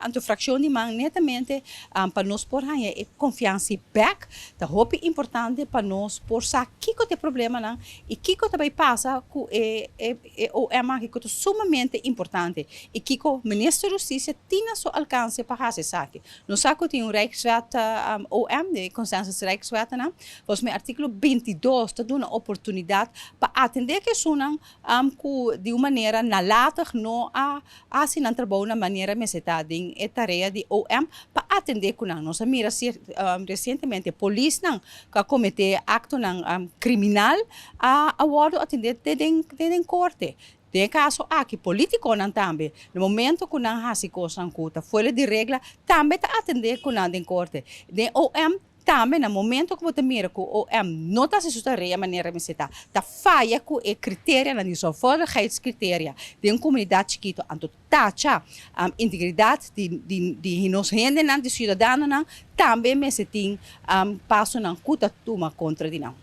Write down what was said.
Anto frakshon di man netamente pa nos por haña e konfiansa bèk, ta hopi importante pa nos por sa kiko ta e problemanan i kiko ta bai pasa ku e OM aki ku ta sumamente importante i kiko Minister di Hustisia tin na su alkanse pa hasi esaki. Nos sa ku tin un Rijkswet OM, e Consensus Rijkswetnan, volgens mi artíkulo 22 ta duna oportunidat pa atendé ku esunnan ku di un manera nalatig no a hasi nan trabou na manera mester ta den e tarea di OM pa atendé ku nan. Nos a mira resientemente polisnan ku a kometé aktonan kriminal a wòrdu atendé te den korte. Den e kaso aki polítikonan tambe na momento ku nan hasi kosnan ku ta fuera di regla tambe ta atendé ku nan den korte. Den OM tambe na momento ku bo ta mira ku OM no ta hasi su tarea manera mester ta, ta faya ku e kriterianan di zorgvuldigheidscriteria den un komunidat chikitu, anto tacha integridat di nos hendenan, di siudadanonan, tambe mester tin pasonan ku ta tuma kontra di nan.